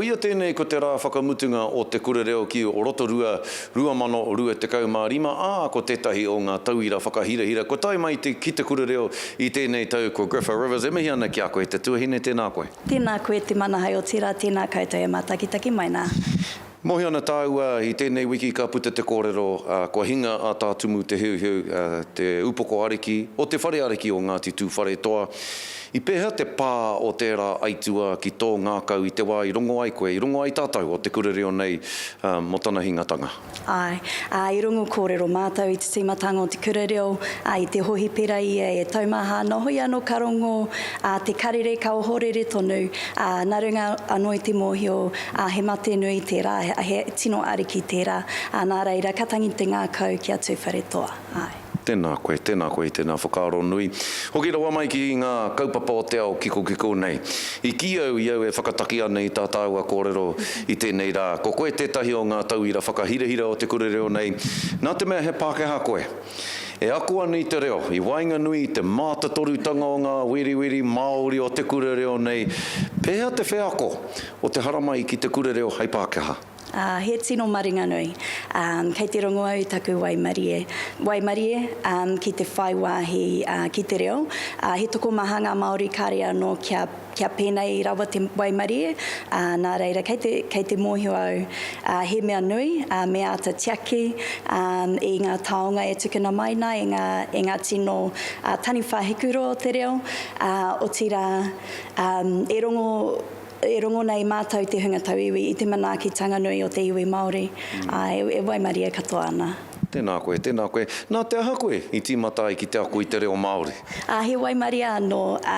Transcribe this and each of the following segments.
Koia tēnei ko te rā whakamutunga o Te Kura Reo ki Rotorua 2025, ā, ko tētahi o ngā tauira whakahirahira kua tae mai te ki Te Kura Reo i tēnei tau ko Griffa Rivers. E mihi ana ki a koe te tuahine, tēnā koe. Tēnā koe Te Manahau otirā tēnā koutou e mātakitaki mai nā. Mōhio ana tāua, i tēnei wiki ka puta te kōrero, kua hinga a Tā Tumu Te Heuheu, te upoko ariki o te whare ariki o Ngāti Tūwharetoa. I pēhea te pā o tērā aituā ki tō ngākau i te wā i rongo ai koe, i rongo ai tātou o te kura reo nei mō tana hingatanga? Āe, ā, i rongo kōrero mātou i te tīmatanga o te kura reo, ā, i te hohipera ia e taumaha ana, hoi anō ka rongo, ā, te karere ka ohorere tonu, ā, nā runga anō i te mōhio, ā, he mate nui tērā, he tino ariki tērā, ā, nā reira, ka tangi te ngākau ki a Tūwharetoa, āe. Tēnā koe, tēnā koe i tēnā whakaaro nui. Hoki rawa mai ki ngā kaupapa o te ao kikokiko nei. I kī au i au e whakataki ana i tā tāua kōrero i tēnei rā, ko koe tētahi o ngā tauira whakahirahira o te kura reo nei, nā te mea he Pākehā koe. E ako ana i te reo, i waenganui i te mātatorutanga o ngā weriweri Māori o te kura reo nei, pēhea te wheako o te haramai ki te kura reo hei Pākehā? Ā, he tino maringanui. Ā, kei te rongo au i taku waimarie, waimarie, ā, ki te whai wāhi, ā, ki te reo. Ā, he tokomaha ngā Māori kāre anō kia, kia pēnei rawa te waimarie, ā, nā reira, kei te, kei te mōhio au, ā, he mea nui, ā, me āta tiaki, ā, i ngā taonga e tukuna mai nā e ngā, e ngā tino, ā, taniwha hikuroa o te reo, ā, otirā, ā, e rongo, E rongo nei mātou te hunga tauiwi i te manaakitanga nui o te iwi Māori, ā, e waimarie katoa ana. Tēnā koe, tēnā koe. Nā te aha koe i tīmata ai ki te ako i te reo Māori? Ā, he waimarie anō, ā,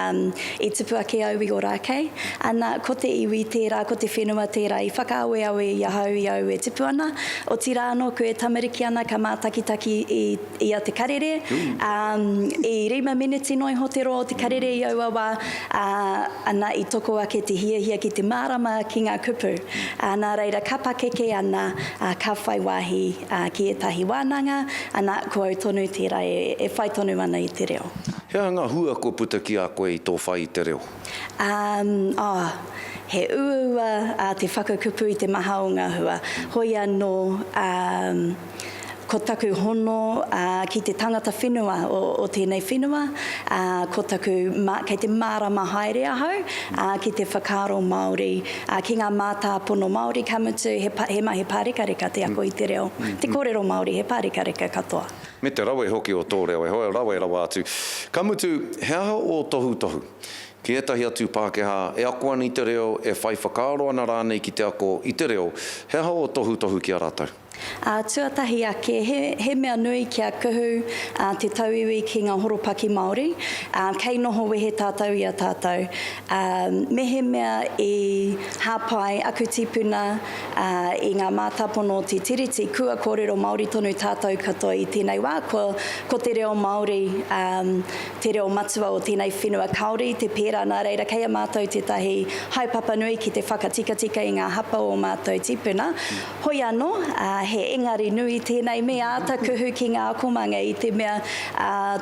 i tupu ake au i Ōrākei, ana, ko te iwi tērā, ko te whenua tērā i whakaaweawe i ahau i au e tupu ana, otirā nōku e tamariki ana ka mātakitaki i i a Te Karere, ā, i rima meneti noa iho te roa o Te Karere i aua wā, ā, ana i toko ake te hiahia ki te mārama ki ngā kupu. Ā, nā reira ka pakeke ana, ā, ka whai wāhi, ā, ki ētahi wānanga, ana, ko au tonu tērā e, e whai tonu ana i te reo. He aha ngā hua kua puta ki a koe i tō whai i te reo? Ā, oh, he uaua, ā, te whakakupu i te maha o ngā hua. Hoi anō, ā, Ko taku hono ki te tangata whenua o tēnei whenua, ko taku, kei te mārama haere ahau ki te whakaaro Māori, ki ngā mātāpono Māori, ka mutu he mahi pārekareka te ako i te reo, te kōrero Māori, he pārekareka katoa. Me te rawe hoki o tō reo, e hoa, rawe rawa atu. Ka mutu, he aha ō tohutohu ki ētahi atu Pākehā e ako ana i te reo, e whai whakaaro ana rānei ki te ako i te reo, he aha ō tohutohu ki a rātou? Ā, tuatahi ake, he, he mea nui kia kuhu ā, te tauiwi ki ngā horopaki Māori, ā, kei noho wehe tātou i a tātou. Ā, mehemea i hāpai aku tīpuna, ā, i ngā mātāpono o te Tiriti, kua kōrero Māori tonu tātou katoa i tēnei wā, kua, ko te reo Māori, ā, te reo matua o tēnei whenua kāore i te pērā, nā reira kei a mātou tētahi haepapa nui ki te whakatikatika i ngā hapa o mātou tīpuna. Hoi anō, he engari nui tēnei me āta kuhu ki ngā akomanga i te mea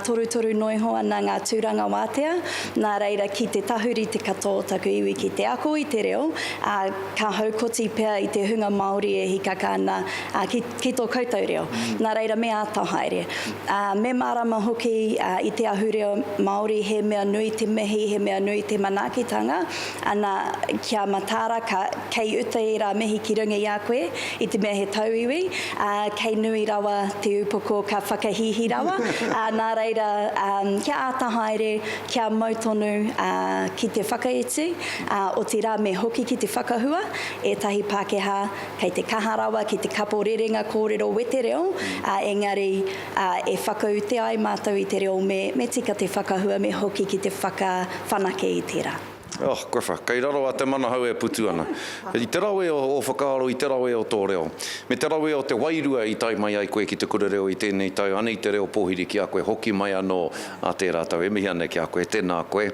torutoru noa iho ana ngā tūranga wātea, nā reira ki te tahuri te katoa o taku iwi ki te ako i te reo, ā, ka haukoti pea i te hunga Māori e hikaka ana ki, ki tō koutou reo. Nā reira me āta haere. Ā, me mārama hoki i te ahurea Māori he mea nui te mihi, he mea nui te manaakitanga, ana, kia mataara ka, Kei uta ērā mihi ki runga i a koe, i te mea he tauiwi, ā, kei nui rawa te upoko ka whakahīhī rawa, ā, nā reira, ā, kia āta haere, kia mau tonu, ā, ki te whakaiti, ā, otirā me hoki ki te whakahua, ētahi Pākehā kei te kaha rawa ki te kapo rerenga kōrero wetereo, ā, engari, ā, e whakaute ai mātou i te reo me, me tika te whakahua me hoki ki te whakawhanake i tērā. Oh, Griffa, kei raro a Te Manahau e putu ana. I te rawe o ō whakaaro, i te rawe o tō reo. Me te rawe o te wairua i tae mai ai koe ki te kura reo i tēnei tau, anei te reo pōhiri ki a koe, hoki mai anō a tērā tau. E mihi ana ki a koe, tēnā koe.